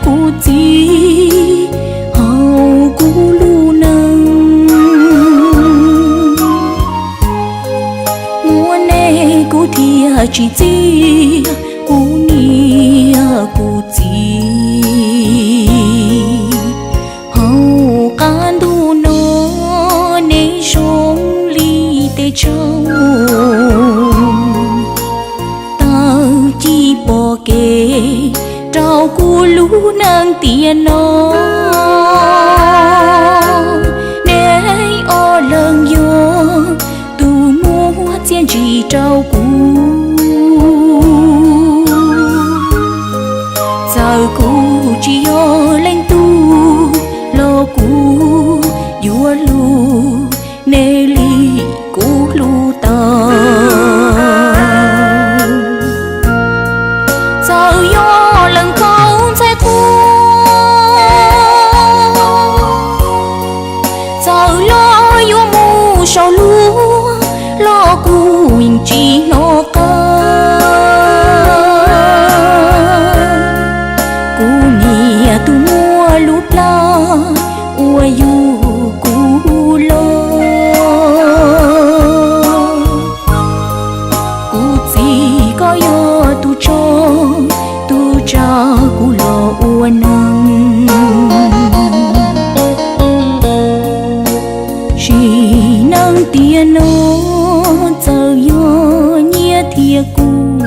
kuv txiv hauv kuv lub neej. Muaj nej kuv thiaj tsis txiaj, kuv niam kuv txiv. Hauv qab ntuj no nej zoo li tej tsaug, tawg ci pom kev rau kuv lub neej tiam no. Neb ob leeg yog tus muab txiaj ntsim rau kuv. Txawm kuv tsis yog leej tub los kuv yuav hlub nej li kuv hlub tau. Txawm yog leej kaub ntxhais quaj, txawm los yuav mus saum luag los kuv yeej tsis hnov qab. Kuv niam tus muaj lub plab uas yug kuv los, kuv txiv koj yog tus tso, tus tsa kuv los ua neej. Sim neej tiam no txawm yog nyiaj thiab kub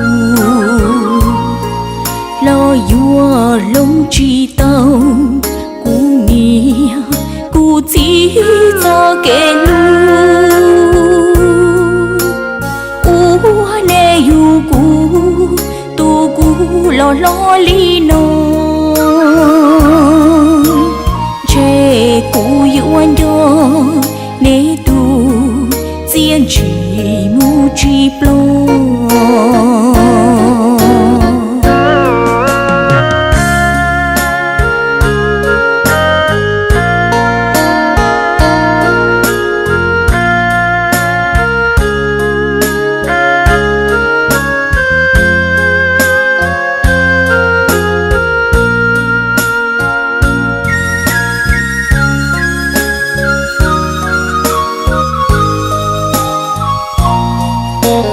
los yuav hloov tsis tau kuv niam kuv txiv txoj kev hlub. Ua nej yug kuv, tu kuv los hlob li no, ntshe kuv yuav nco nej tus txiaj ntsim mus tsis ploj.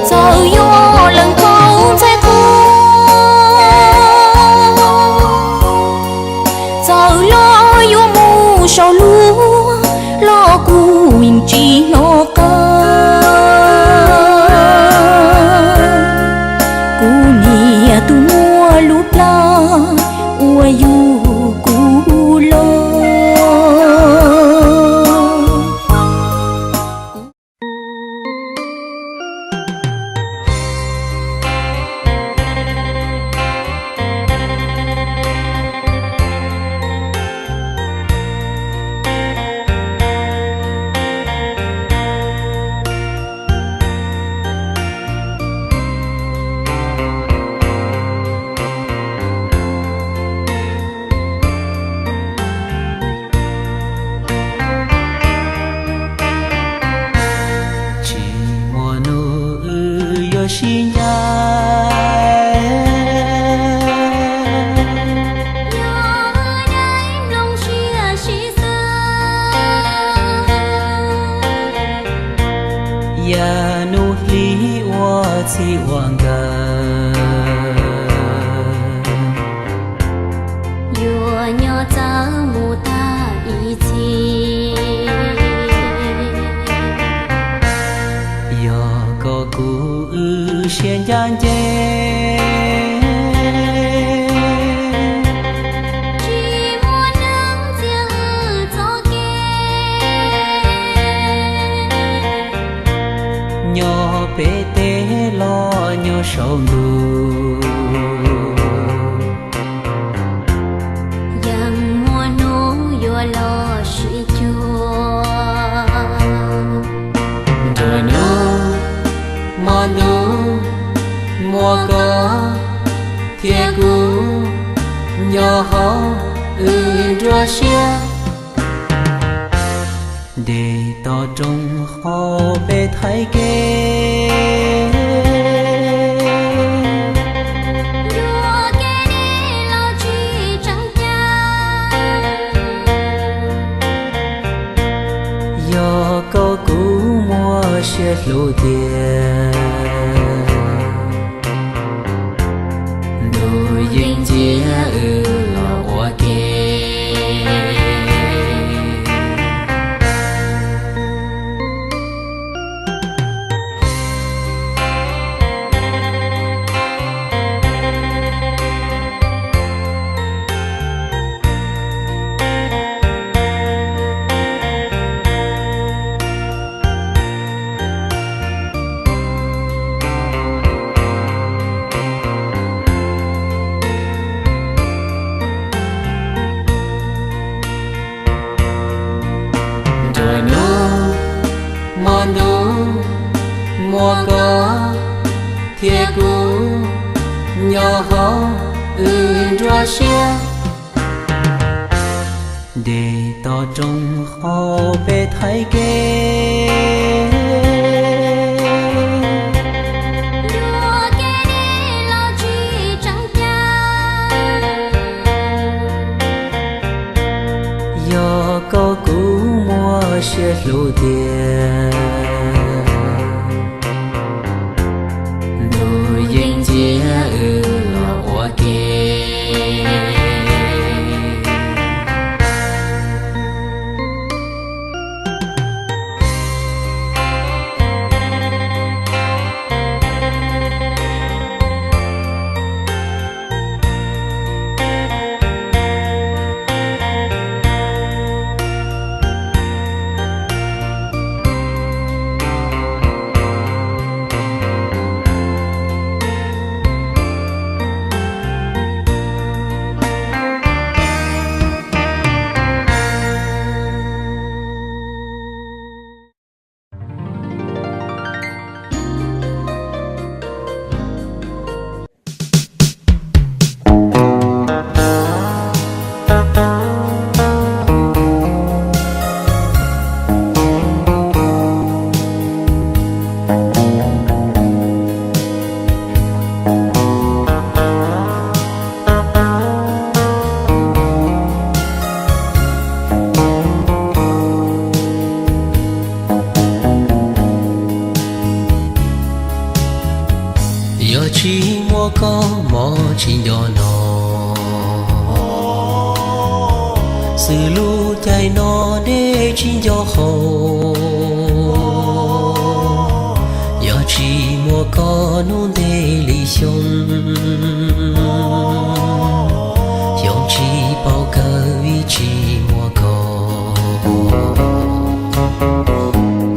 Txawm yog leej kaub ntxhais quaj, txawm los yuav mus saum luag los kuv yeej tsis hnov qab. Kuv niam tus muaj lub plab uas yug kuv los. Tsis muaj hnub wb yuav sib ncaim. Yog wb daim nplooj siab sib xwb, yav hnub hli ua txhij ua nkawm, yuav nyob txawv mus tag ib txhis. Yog koj kuv wb siab ncaj ncees, tsis muaj neeg txiav wb txoj kev. Nyob pem teb los nyob saum ntuj, yeej muaj hnub yuav los sib cuag. Nruab hnub hmo ntuj muaj koj thiab kuv nyob hauv wb nruab siab. Dej toj roob hauv peb thaiv kev, yuav kev deb los tsis tseem ceeb. siab hlub tiag, ntuj yeej cia wb los ua ke. Nruab hnub hmo ntuj muaj koj thiab kuv nyob hauv wb nruab siab. Dej tom rooj hauv peb thaiv kev, nruab kev dej los tsis tseem ceeb, yog koj kuv muaj siab hlub tiag, ntuj yeej cia wb los ua ke. Yog tsis muaj koj mog tsis nco no, xws lub caij no dej tsis nco haus. Yog tsis muaj koj hnub ntev li xyoo, xyoo tsis paub kawg vim tsis muaj koj.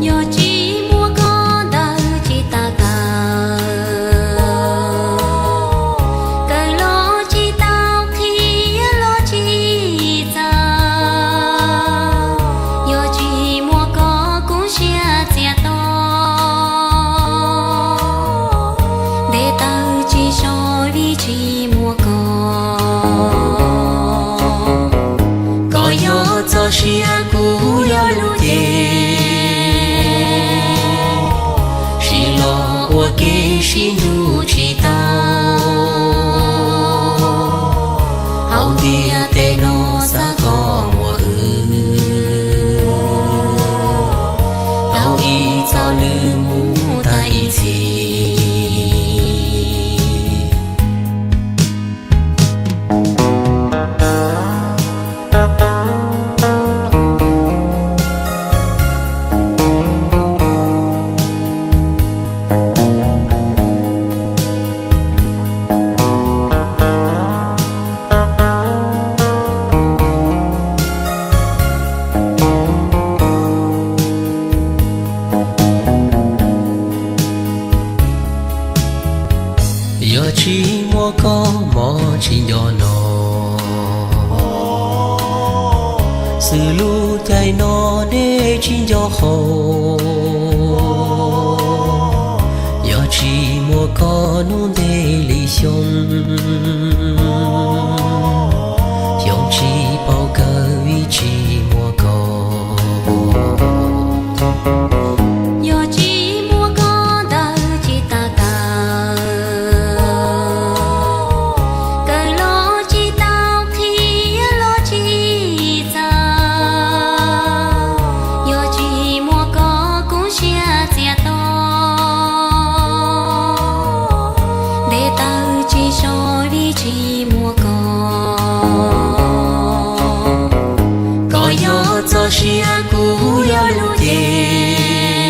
Yog tsis muaj koj ntawd tsis tas kawm, kawm los tsis tau qhia los tsis txawj. Yog tsis muaj koj kub siab txias to, ntev taw tsis so vim tsis muaj koj. Koj yog txoj sia kuv yog lub cev, sib los ua ke sib nrug tsis tau. Hauv ntiaj teb no xav koj muaj wb, tau ib txoj lw mus tag ib txhis. Yog tsis muaj koj mog tsis nco no, xws lub caij no dej tsis nco haus. Yog tsis muaj koj hnub ntev li xyoo, xyoo tsis paub kawg vim tsis muaj koj. Yog tsis muaj koj ntawd tsis tas kawm, kawm los tsis tau qhia los tsis txawj. Yog tsis muaj koj kub siab txias to, Tab sis kuv yog lub cev,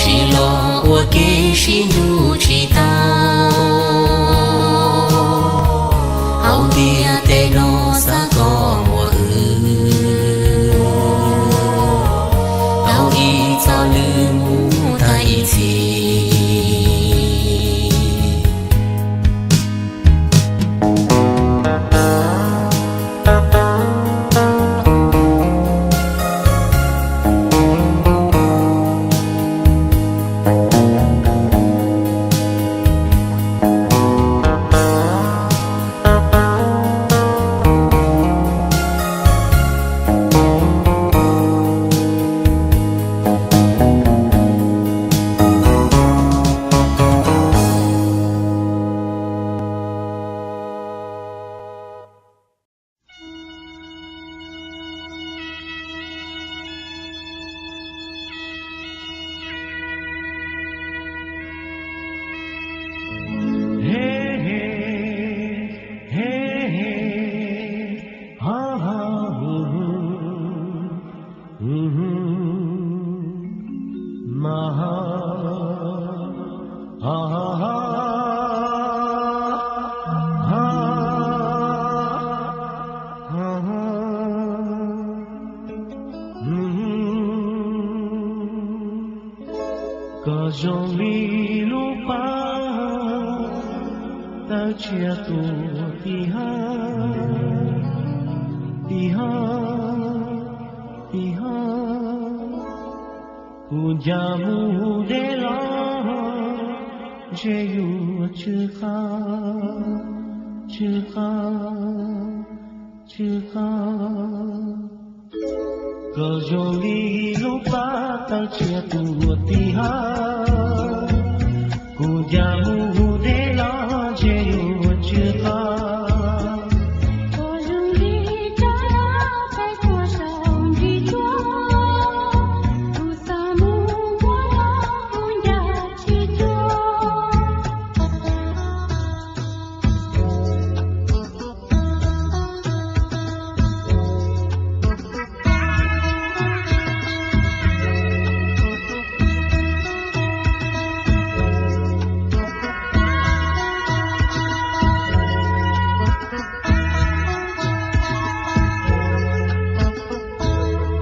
siv los ua kev sib ntsib tsis tau. Hauv ntiaj teb no xav kom muaj wb tau ib txoj lw mus tag ib txhis. Koj zoo li lub paj tawg tsiaj tuaj tim hav, tim hav, tim hav. Kuv ncav mus deb los ntshe yuav tsw qab, tsw qab, tsw qab. Koj zoo li lub paj tawg tsiaj tuaj tim hav, kuv ncav mus deb los ntshe yuav tsw qab. Koj zoo li roj peb tuaj saum nrig tsuas, kuv xav mus muab los kuv ncav tsis cuag.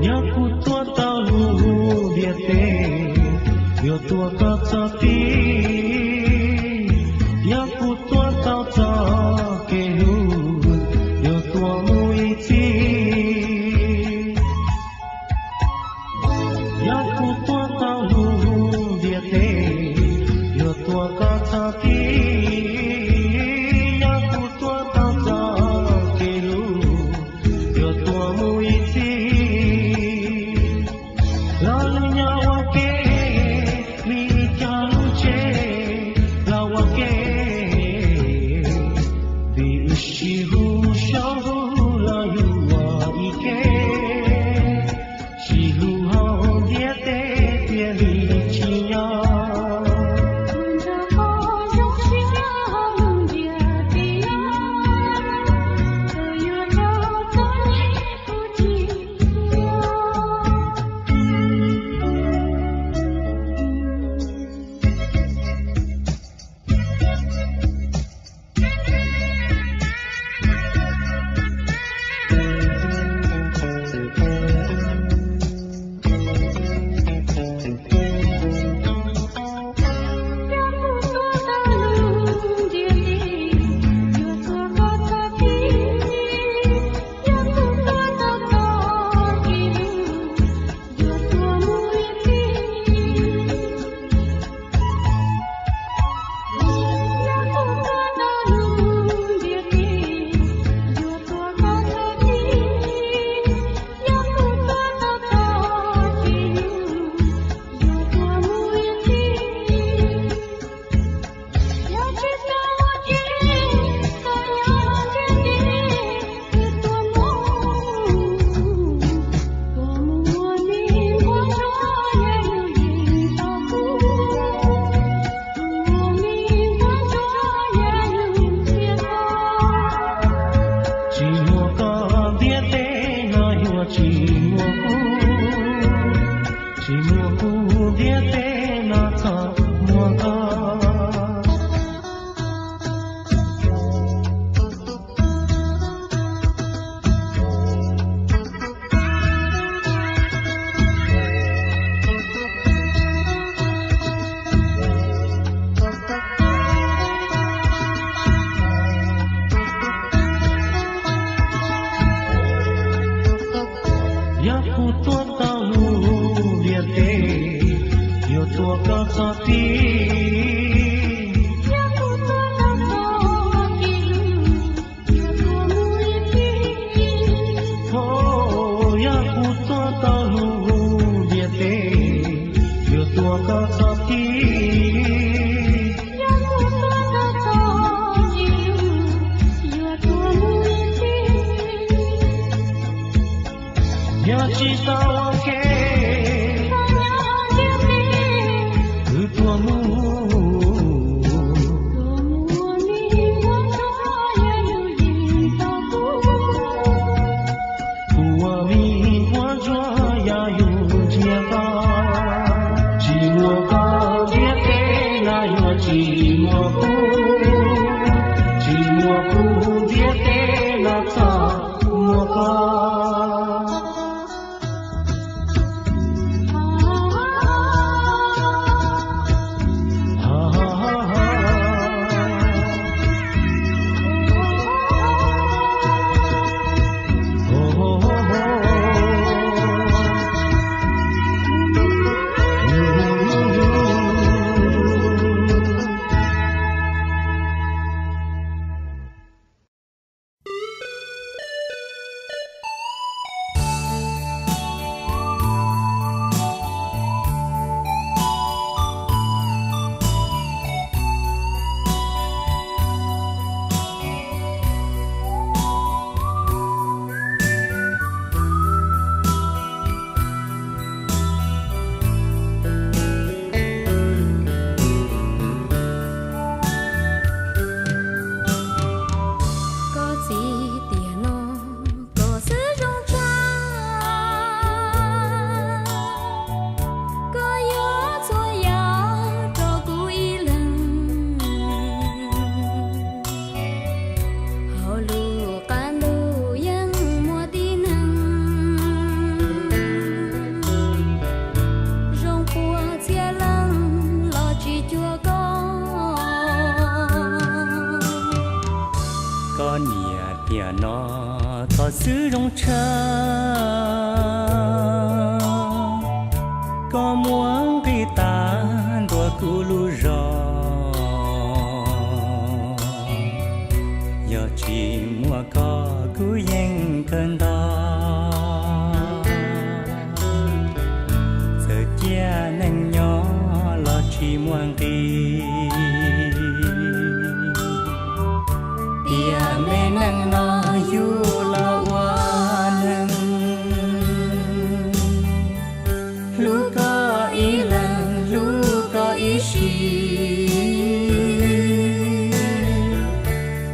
Yog kuv tuaj tau lub ntiaj teb, yuav tua koj txog tim. Yog kuv tuaj tau txoj kev hlub, yuav tua mus ib txhis. Yog kuv tuaj tau lub ntiaj teb, yuav tua koj txog tim. Yog kuv tuaj tau txoj kev hlub, yuav tua mus ib txhis. Lo lus nyob ua ke, vim li cov lus tsis Tsis muaj kuv, tsis muaj kuv ntiaj teb no txog muaj koj. Yog kuv tuaj tau lub ntiaj teb, yuav tuav koj txoj kev. Yog kuv tuaj tau lub ntiaj teb, yuav tuav koj txoj kev. Yog tsis tau ua ke, wb tuav mus. Kuv ua me nquab ntsuab yog yus ntsia koj. Tsis muaj koj ntiaj teb no yuav tsis muaj kuv, tsis muaj kuv ntiaj teb no txog muaj koj. Koj txiv tiam no koj xwb zoo tshaj, koj yuav txhua yam rau kuv ib leeg. Hauv lub qab ntuj yeej muaj tib neeg zoo puag txhia leej los tsis cuag koj. Koj niam tiam no koj xwb zoo tshaj, koj muaj nqis tas ntua kuv lub zog. Yog tsis muaj koj kuv yeej kawg ntog, txawm cia neej nyob los tsis muaj nqis. Tiam me neej no yug los ua neeg, hlub koj ib leeg hlub koj ib sim.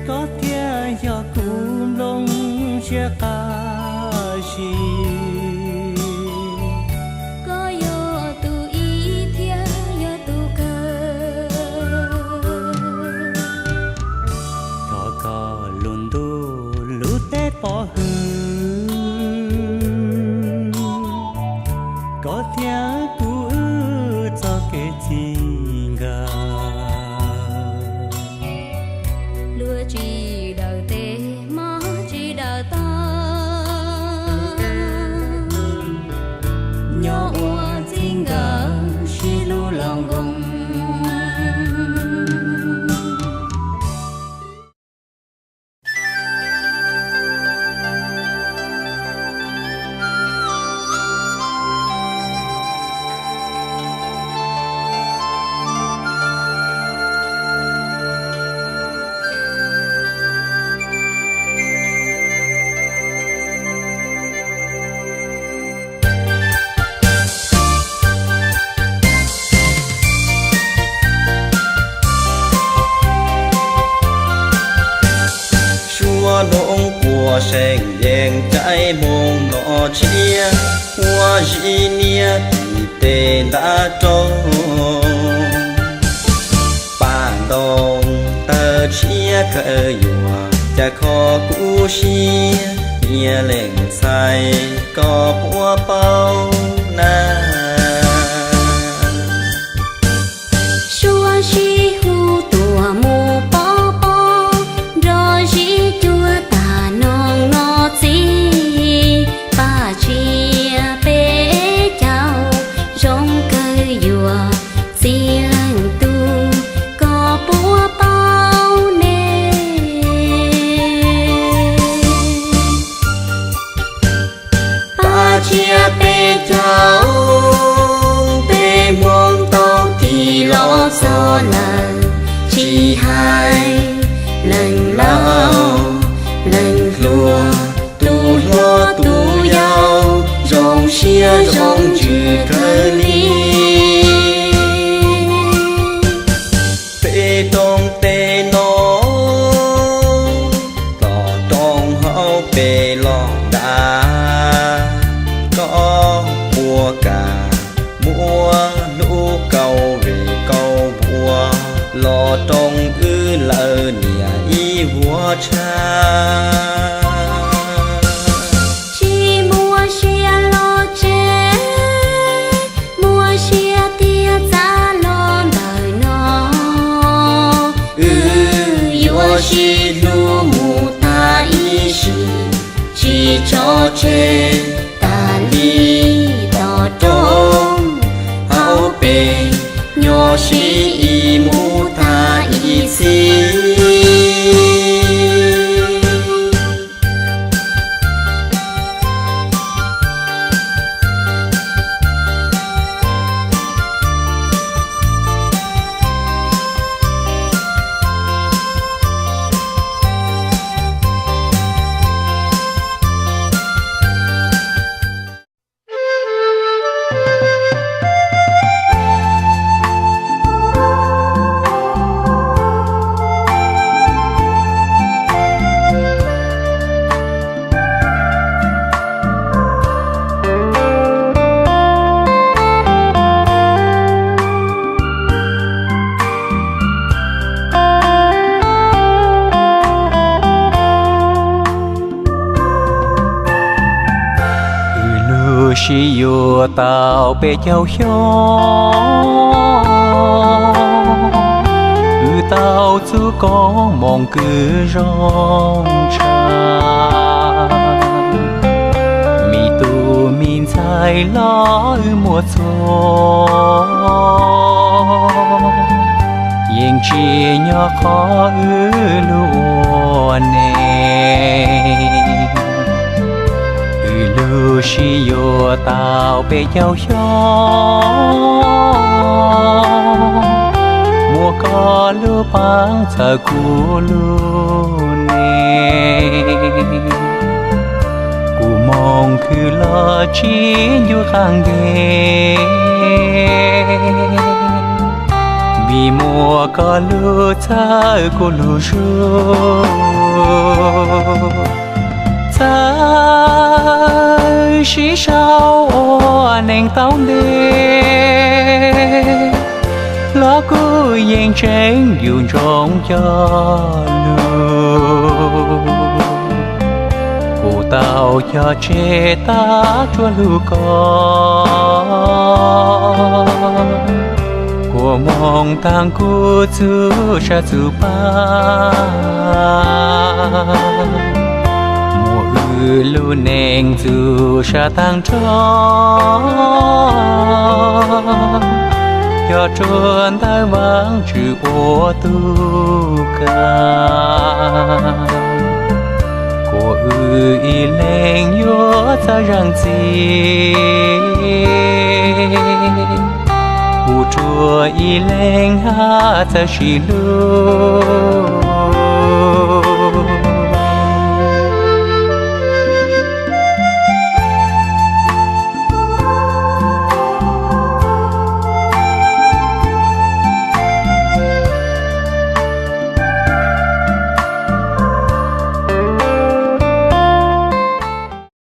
Koj thiaj yog kuv nplooj siab qab zib, koj yog tus ib thiab yog tus kawg. Thov koj lub ntuj lub teb pov hwm, koj thiab kuv wb txoj kev txij nkawm. Luag tsis daws tes, hmos tsis daws taw, nyob ua txij nkawm sib hlub los nkoos. Seem yeej caij hmoov no tshiab, ua zim niab tim tes ntab rau. Paj ntoos tawg tshiab kawg yuav, cas kho kuv siab, niag leej ntxhais koj puas paub na. Suav sib hu tuaj mus pov pob, nrog zib cuab tag noog no txiv. Paj tsiab peb caug zoo kawg yuav, txiv leej tub koj puas paub ne. Paj tsiab peb caug, peb hmoov tau tig los txog lawm, tsis hais leej laus leej hluas, tus hlob tus yau, zoo siab zoo ntsws kawg li. Peb roob teb no, los roob hauv pes los nrad, koj puas kam muab hlub kauv vej kauv vuas, los roob wb lawv niam ib vuag tshab. Tsis muaj sia los tsev, muaj sia tiag txav los ntawm no. Wb yuav sib hlub mus tag ib sim, tsis tso tseg tas li tom roob hauv pes, nyob sib ib mus tag ib txhis. Wb lub sij yuav tau peb caug xyoo, wb tau txug koob moos kws zoo tshaj. Mi tub mi ntxhais los wb muaj txhua, yeej tsim nyog qhov wb lub ua neej. Wb lub sij yuav tau peb caug xyoo, muaj koj lub paab txhawb kuv lub neej. Kuv moog khwv los tsis ncu qaab nkeeg, vim muaj koj lub txhawb kuv lub zug. Txawm sib sau ua neej tau ntev, los kuv yeej tseem yuav ntsoov coj lug. Kuv tau cog tseg tag tsuas lug koj, kua moog taag kuv txuj sa txuj paab, muaj wb lub neej txuj sa taag nrho, cog rua ntawm Vaajtswv ua tug kaag. Kuas wb ib leeg yuav txawj zam txim, kuas rua ib leeg hab txawj sib hlub.